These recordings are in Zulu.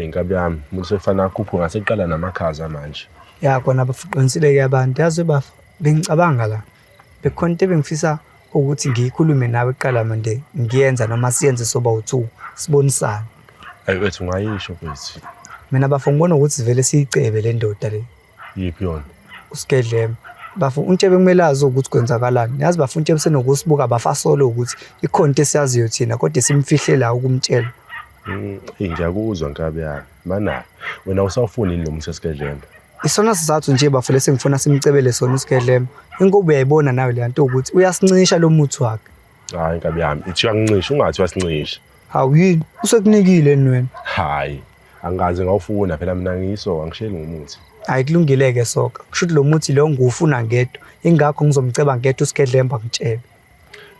Hayi nkabi yami, umuntu sefana akhuphuka ngaseqala namakhaza manje. Ya kona bafuqinisile-ke abantu. Yazi bafa, bengicabanga la. Bekukhona into ebengifisa ukuthi ngiyikhulume nawe kuqala mande ngiyenza noma siyenze soba u-two sibonisane. Hayi wethu ungayisho mfethu. Mina bafo ngibona ukuthi vele siyicebe le ndoda le. Yiphi yona? Usigedlema. Bafo uNtshebe kumele azi ukuthi kwenzakalani. Yazi bafo uNtshebe senokusibuka bafasole ukuthi ikhona into esiyaziyo thina kodwa simfihle la ukumtshela. Eyi ngiyakuzwa nkabi yami. Mana wena usawufuni yini lo muthi esigedlema? Isona sizathu nje bafo lesi ngifuna simcebele sona usigedlema. Inkobe uyayibona nawe le nto ukuthi uyasincisha lo muthi wakhe. Hayi nkabi yami, ithi uyangincisha ungathi uyasincisha. Hawu yini? Usekunikile yini wena? Hayi, angikaze ngawufuna phela mina ngiyisoka angisheli ngomuthi. Hayi kulungile-ke soka. Kusho ukuthi lo muthi lo ngiwufuna ngedwa. Ingakho ngizomceba ngedwa usigedlemba ngitshebe.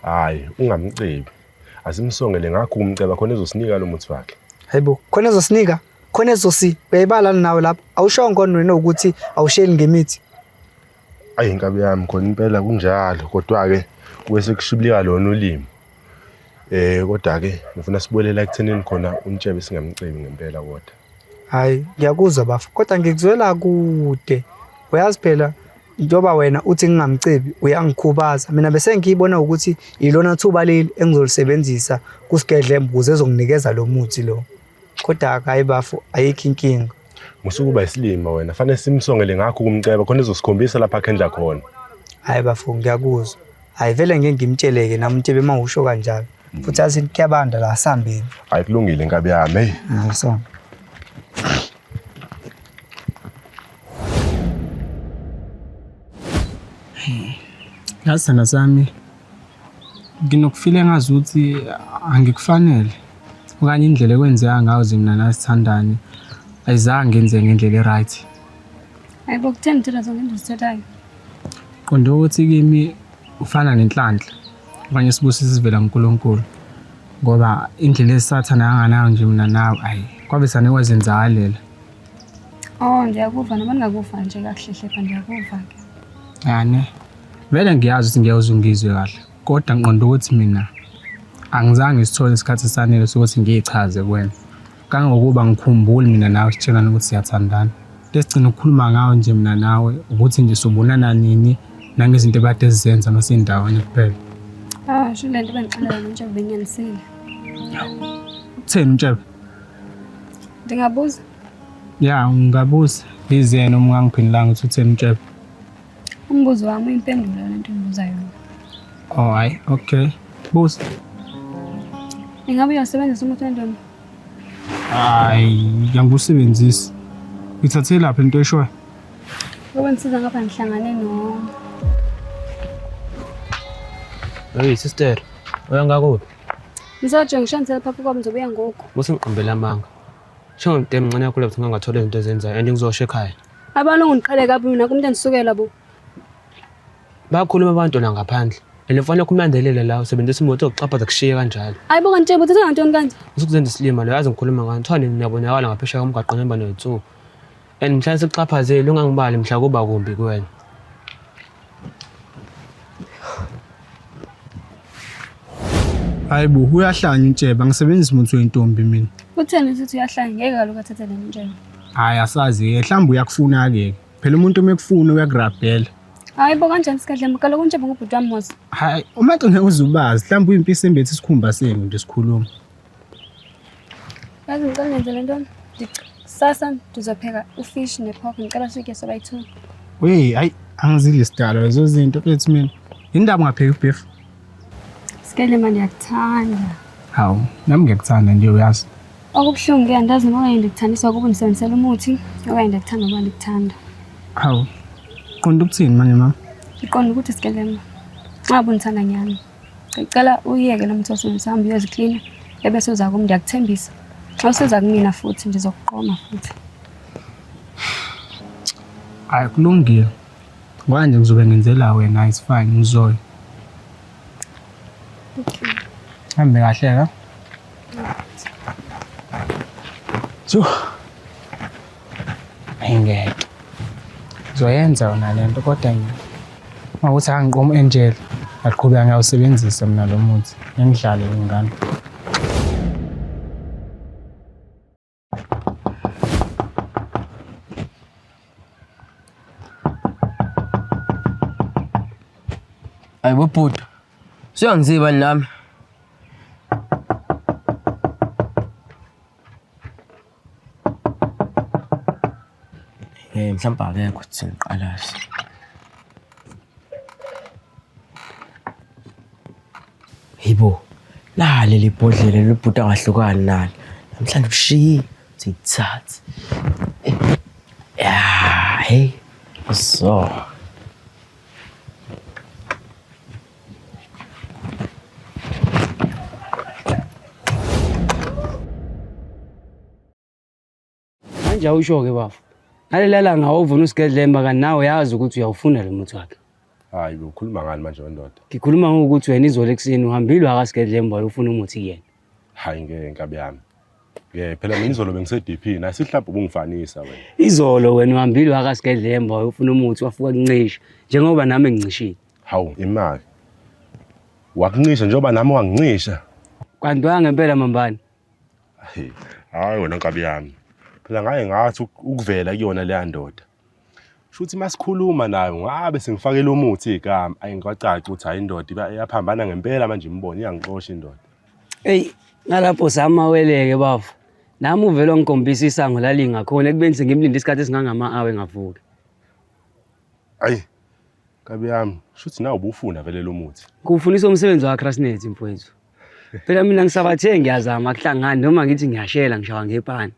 Hayi, ungamcebi. Asimsongele ngakho ukumceba khona ezosinika lo muthi wakhe. Hayibo, khona ezosinika? Khona ezosi uyayibala nawe lapho. Awushongo khona wena ukuthi awusheli ngemithi. Ayi nkabi yami khona impela kunjalo kodwa-ke kube sekushibilika lona ulimi. Kodwa-ke ngifuna sibuyelela ekuthenini khona uNtshebe singamcebi ngempela kodwa. Hayi, ngiyakuzwa bafo, kodwa ngikuzwela kude. Uyazi phela njengoba wena uthi ngingamcebi uyangikhubaza. Mina bese ngiyibona ukuthi ilona thuba leli engizolisebenzisa kusigedlembe ukuze ezonginikeza lo muthi lo. Kodwa hayi bafo, ayikho inkinga. Musukuba isilima wena, fanele simsongele ngakho ukumceba khona ezosikhombisa lapha akhendla khona. Hayi bafo, ngiyakuzwa. Hayi vele ngeke ngimtsheleke nami uNtshebe uma usho kanjalo. Futhi yazi kuyabanda la asihambeni. Hayi kulungile nkabi yami, hey. Awusona. Yazi sithanda sami nginokufile ngazuthi angikufanele okanye indlela ekwenzeka ngayo nje mina nasithandane ayizange ngenze ngendlela e-right. Hayi bo kutheni uthetha zonke into ozithethayo? Qonde ukuthi kimi ufana nenhlanhla okanye isibusiso esivela kuNkulunkulu ngoba indlela esathandana nganayo nje mina nawe ayi kwabe sane kwazenzakalela. Oh ndiyakuva noma ndingakuva nje kakuhle hle ndiyakuva ke. Yani vele ngiyazi ukuthi ngeke uze ungizwe kahle kodwa ngiqonda ukuthi mina angizange ngisithole isikhathi esanele sokuthi ngiyichaze kuwena. Kangangokuba ngikhumbuli mina nawe sitshelana ukuthi siyathandana. Into esigcina ukukhuluma ngayo nje mina nawe ukuthi nje sobonana nini nangezinto ebade sizenza uma sindawonye kuphela. Ah, sho le nto bengixelela noNtshebe benyanisile. Utheni uNtshebe? Ndingabuza? Ya, ungabuza. Bize yena uma ungangiphendulanga ukuthi utheni uNtshebe. Umbuzo wami uyimpendulo yona into engibuza yona. Oh, hayi, okay. Buza. Ingabe uyawusebenzisa umuthi wentombi? Hayi, angiwusebenzisi. Uyithathe laphi into eshoyo? Ngoba ngisiza ngapha ngihlangane no Hey sister, uya ngakuphi? Msotshe ngishanisele phapha kwami ngizobuya ngoku. Musingiqambela amanga. Sho ngidem mncane kakhulu ukuthi ngingathola izinto ezenzayo and ngizosho ekhaya. Abantu ngiqhele kabi mina kumuntu endisukela bo. Bayakhuluma abantu la ngaphandle. And mfana kumlandelela la usebenzisa imoto yokuxhaphaza kushiye kanjalo. Hayi bo kanti uthetha ngantoni kanje? Usukuzenza isilima lo yazi ngikhuluma ngani. Kuthiwa nini niyabonakala ngaphesheya komgwaqo nihamba noyi-two. And mhla sikuxhaphazile ungangibali mhla kuba kumbi kuwena. Hayi bo, uyahlanya uNtshebe, angisebenzisi muthi wentombi mina. Utheni uthi uyahlanya ngeke kaloku athathe lena intshebe. Hayi asazi-ke, mhlawumbe uyakufuna-ke. Phela umuntu uma ekufuna uyakurabhela. Hayi bo kanjani sigadlemba kaloku uNtshebe ngubhuti wami mos. Hayi, uma ngeke uze ubazi, mhlawumbe uyimpisi embethe isikhumba senu nje sikhuluma. Yazi ngicela nenze le nto. Kusasa ndizopheka ufish nepork ngicela sitye sobayi-two. Wey, hayi angizidli sidalo lezo zinto mfethu mina. Yini ndaba ungapheki ubeef? Sikelema ndiyakuthanda. Hawu, nami ngiyakuthanda nje uyazi. Okubuhlungu ke andazi noma okanye ndikuthandiswa kuba ndisebenzisela umuthi okanye ndiyakuthanda ngoba ndikuthanda. Hawu. Qonda ukuthini manje mama? Ngiqonda ukuthi Sikelema nxa ubundithanda nyhani. Ngicela uyeke lo muthi osebenzisa uhambe uyoziklina ebese uza kum ndiyakuthembisa. Xa usiza kumina futhi ndizokuqoma futhi. Hayi kulungile. Ngoba nje ngizobe ngenzela wena it's fine ngizoya. Okay. Hambe kahle ka. Tsu. Ayingeke. Ngizoyenza yona le nto kodwa nje uma kuthi angiqoma u-Angel aqhubeka ngiyawusebenzisa mina lo muthi. Ngingidlale ingane. Hayi bo bhuti. Usuyangiziba nami. Eh mhlawumbe akekho sengiqalaze. Hayibo. Nali libhodlela lobhuti angahlukani nalo. Namhlanje ushiye siyithathe. Yeah, hey. So. Manje awusho-ke bafo. Ngaleli langa wawuvuna usigedlemba kanti nawe uyazi ukuthi uyawufuna lo muthi wakhe. Hayi bo, ukhuluma ngani manje wendoda? Ngikhuluma ngokuthi wena izolo ekuseni uhambile wakasigedlemba wayofuna umuthi kuyena. Hayi ngeke nkabi yami. Ngeke phela mina izolo bengise-DP nasi mhlawumbe ubungifanisa wena. Izolo wena uhambile wakasigedlemba wayofuna umuthi wafika kuncisha njengoba nami ngincishile. Hawu imali. Wakuncisha njengoba nami wangincisha. Kanti wangempela mambani. Hey, hayi wena nkabi yami. Phela ngaye ngathi ukuvela kuyona leya ndoda. Shuthi masikhuluma nayo ngabe sengifakele umuthi igama. Ayi ngikwacaca ukuthi hayi indoda iyaphambana ngempela manje imbono iyangixosha indoda. Eyi ngalapho samaweleke bafo. Nami uvele wangikhombisa isango lalingakhona ekubeni sengimlinde isikhathi esingangama-awa engavuki. Ayi nkabi yami, shuthi nawe ubufuna vele lo muthi. Kufunisa umsebenzi wakho Rasnet mfowethu. Phela mina ngisabathe ngiyazama kuhlangani noma ngithi ngiyashela ngishawa ngepani.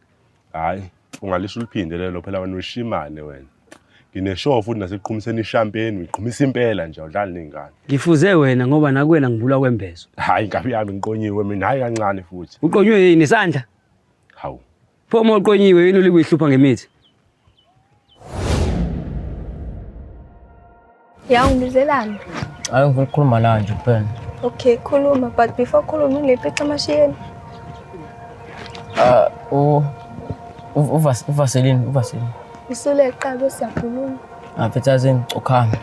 Hayi, ungalisho uliphinde lelo phela wena ushimane wena. Ngineshow futhi naseqhumiseni ishampeni, uyiqhumisa impela nje awudlali ney'ngane. Ngifuze wena ngoba nakuwena ngibulwa kwembezo. Hayi nkabi yami ngiqonyiwe mina, hayi kancane futhi. Uqonywe yini isandla? Hawu. Pho uma uqonyiwe yini ulikuyihlupha ngemithi? Ya ungibizelani? Hayi ngifuna ukukhuluma nawe nje kuphela. Okay, khuluma but before khuluma ungilephica amashiyeni. Ah, u uVaseline, uVaseline. Isule kuqala bese siyakhuluma. Ah, mfethu yazini ukhamba.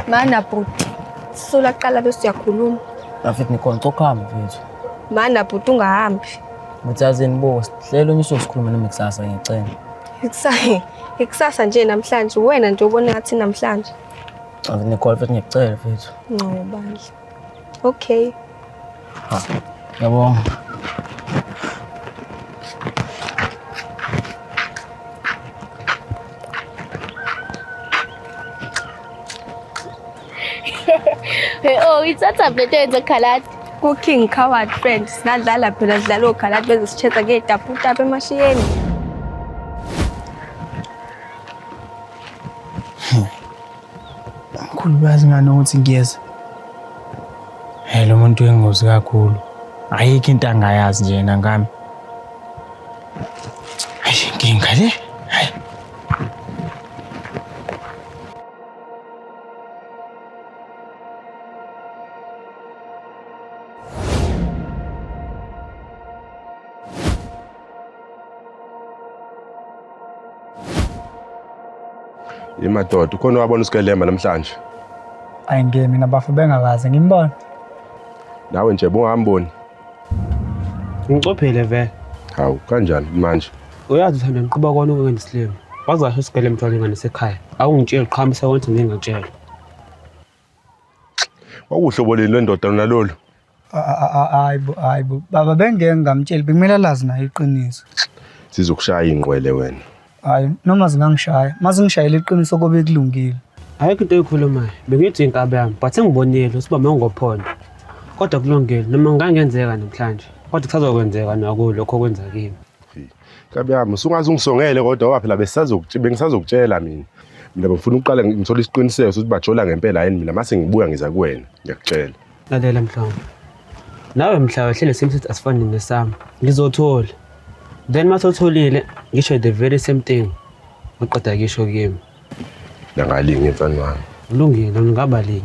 Mana bhuti. Sula kuqala bese siyakhuluma. Ah, mfethu nikhona ukhamba mfethu. Mana bhuti ungahambi. Mfethu yazini bo, sihlelo onye usuku sikhulume noma kusasa ngiyacela. Ikusasa ikusasa nje namhlanje wena nje ubona ngathi namhlanje. Ah, mfethu Nicole mfethu ngiyacela mfethu. Ngcobo bandla. Okay. Ha. Ngiyabonga. Hey, oh, ithatha lento yenze khaladi. Ku-King Coward friend singadlala phela sidlala okhaladi bese sithetha ngey'taputapu emashiyeni. Mkhulu uyazi ngani ukuthi ngiyeza. Hey lo muntu uyingozi kakhulu. Ayikho into angayazi nje yena ngami. Hayi inkinga le. Hayi. Yemadoda, ukhona wabona uSkelemba namhlanje. Ayi ngeke mina bafo bengakaze ngimbone. Nawe nje bungamboni. Ngicophele vele. Hawu, kanjani manje? Uyazi uthanda ngiqhuba kona ukwenza isilimo. Wazasho isigele mthwalo ingane sekhaya. Awungitsheli qhamisa konke ngingakutshela. Kwakuhlobo leni lwendoda nalolu? Hayi bo, hayi bo. Baba bengeke ngamtsheli bekumele alazi naye iqiniso. Sizokushaya ingqwele wena. Hayi noma zingangishaya, mazingishayela iqiniso kobe kulungile. Ayikho into oyikhulumayo. Bengithi inkabi yami, but sengibonile usibambe ngophondo. Kodwa kulungile noma ngangenzeka namhlanje. Kodwa kusazokwenzeka nako lokho okwenza kimi. Nkabi yami, usungaze ungisongele kodwa ngoba phela bengisazokutshela mina. Mina bengifuna ukuqala ngithole isiqiniseko sokuthi bajola ngempela yini mina mase ngibuya ngiza kuwena, ngiyakutshela. Lalela mhlawumbe. Nawe mhla wehlele same sithi asifani nesami. Ngizothola. Then mase utholile ngisho the very same thing. Uqeda ngisho kimi. Nangalinye mfana wami. Kulungile ngingaba linye.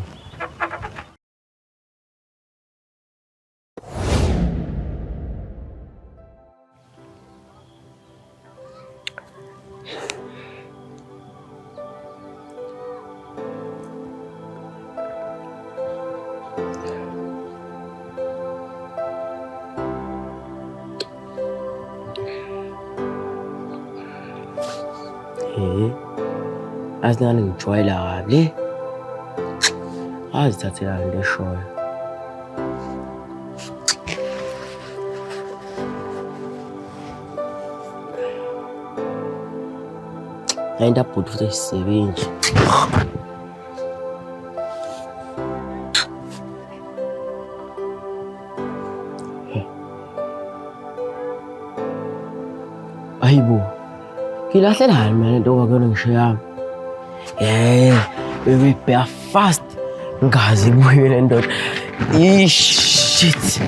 He. Azi ngani ngijwayela kabi le. Wazithathelani into eshoyo. Into abhuti futhi ayisebenzi. Hayibo. Ngilahlelani mina lento ngoba kuyona ngisho yami. Yeah, bebebheka fast. Ngazi ibuye le ndoda. Shit.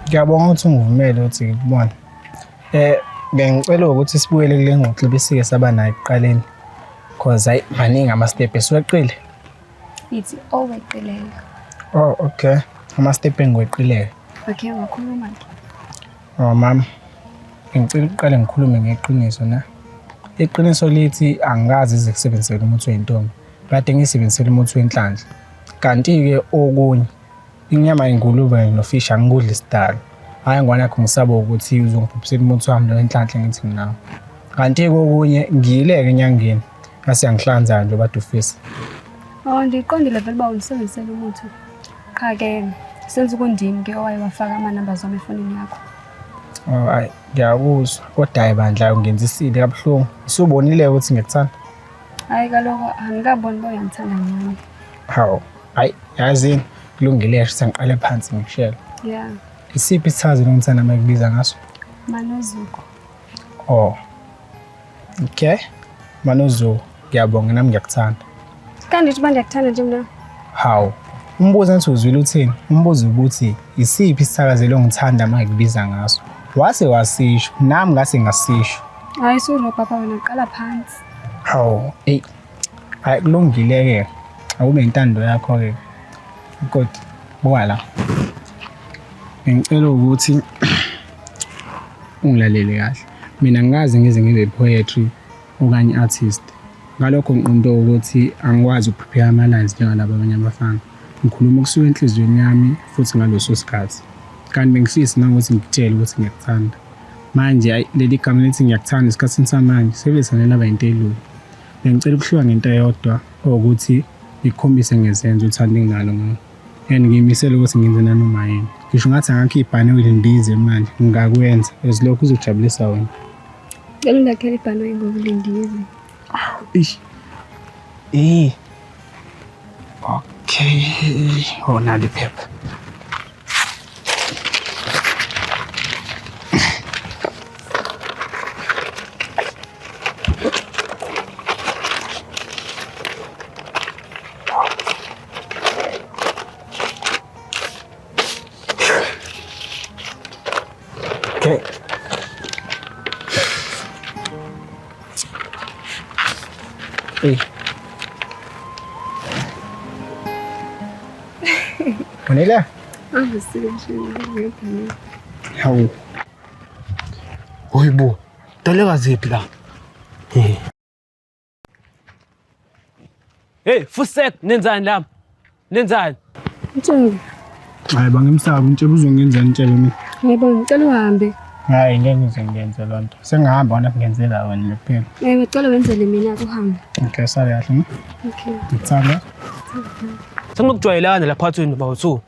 Ngiyabonga ukuthi ungivumele ukuthi ngikubone. Eh bengicela ukuthi sibuyele kule ngxoxo ebesike saba nayo ekuqaleni. Cause hayi maningi ama step esiweqile. Ithi oweqileyo. Oh okay. Ama step engiweqileyo. Okay, ungakhuluma ke. Oh mama. Ngicela ukuqale ngikhulume ngeqiniso na. Iqiniso lithi angikaze ize kusebenzisele umuthi wey'ntombi. Kade ngiyisebenzisele umuthi wenhlanhla. Kanti-ke okunye inyama yengulube nofishi angikudli sidalo. Hhayi ngwane yakho ngisaba ukuthi uzongiphuphisela umuthi wami lo wenhlanhla ngithi nginawo. Kanti-ke okunye ngiyile-ke enyangeni ngase yangihlanza nje obade ufisa. Oh, ndiqondile vele uba undisebenzisele umuthi. Qha ke senza ukundimi ke owaye wafaka ama-numbers wami efonini yakho. Oh, ayi ngiyakuzwa kodwa hayi bandla ungenzisile kabuhlungu. Usubonile ukuthi ngiyakuthanda? Hayi kaloku angikaboni uba uyangithanda nyhani. Hawu, hayi yazini kulungile sho sengiqale phansi ngikushela. Yeah, Isiphi isithakazelo ongithanda uma ngikubiza ngaso? Manozuko. Oh. Okay. Manozuko, ngiyabonga nami ngiyakuthanda. Kanti uba ndiyakuthanda nje mna. Hawu. Umbuzo engithi uzwile uthini? Umbuzo ukuthi isiphi isithakazelo ongithanda uma ngikubiza ngaso? Wase wasisho, nami ngase ngasisho. Hayi suro papa wena qala phansi. Hawu, eyi. Hayi kulungile ke. Akube intando yakho ke. Kodwa buka la. Ngicela ukuthi ungilalele kahle. Mina ngikaze ngize ngibe poetry okanye artist. Ngalokho ngiqonde ukuthi angikwazi ukuprepare ama-lines njengalaba abanye abafana. Ngikhuluma kusuka enhliziyweni yami futhi ngaleso sikhathi. Kanti bengifisa nangokuthi ngikutshele ukuthi ngiyakuthanda. Manje ayi leli gama elithi ngiyakuthanda esikhathini samanje sebezane laba into elula. Bengicela ukuhluka ngento eyodwa owukuthi ngikukhombise ngezenzo uthando enginalo ngawe. And ngiyimisele ukuthi ngenze nanoma yini. Ngisho ngathi angakho ibhanoyi lindize manje ngingakwenza as lokhu kuzojabulisa wena. Cela ungakhela ibhanoyi ngoba ulindize. Ish. Eh. Okay. Oh, nali iphepha. Okay. Hey. Manila. Hawu. Hoyibo. Daleka ziphi la? Hey, fusek nenzani lapha? Nenzani? Mtshele. Hayi bangimsaba umtshela uzongenzani mtshele mina. Hayi bo, ngicela uhambe. Hayi ngeke ngize ngiyenze loo nto. Sengihamba wona kungenzela wena kuphela. Ewe, ngicela wenzele mina uhambe. Okay, sale kahle ne? Okay. Ngikuthanda. Senginokujwayelana lapha phakathi kwenu bawu-two.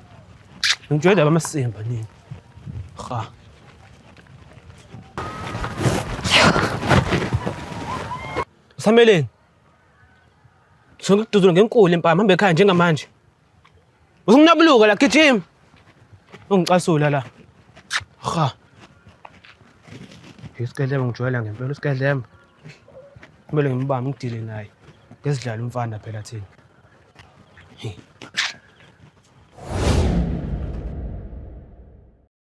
Ngijwayele abamasimba nini. Ha. Usameleni? Sonke kududula ngenkulu impama hambe ekhaya njengamanje. Usunginabuluka la gijima. Ungicasula la. Ha. Isikedlema ngijwayela ngempela isikedlema. Kumele ngimbambe ngidile naye. Ngesidlala umfana phela thina. Hey.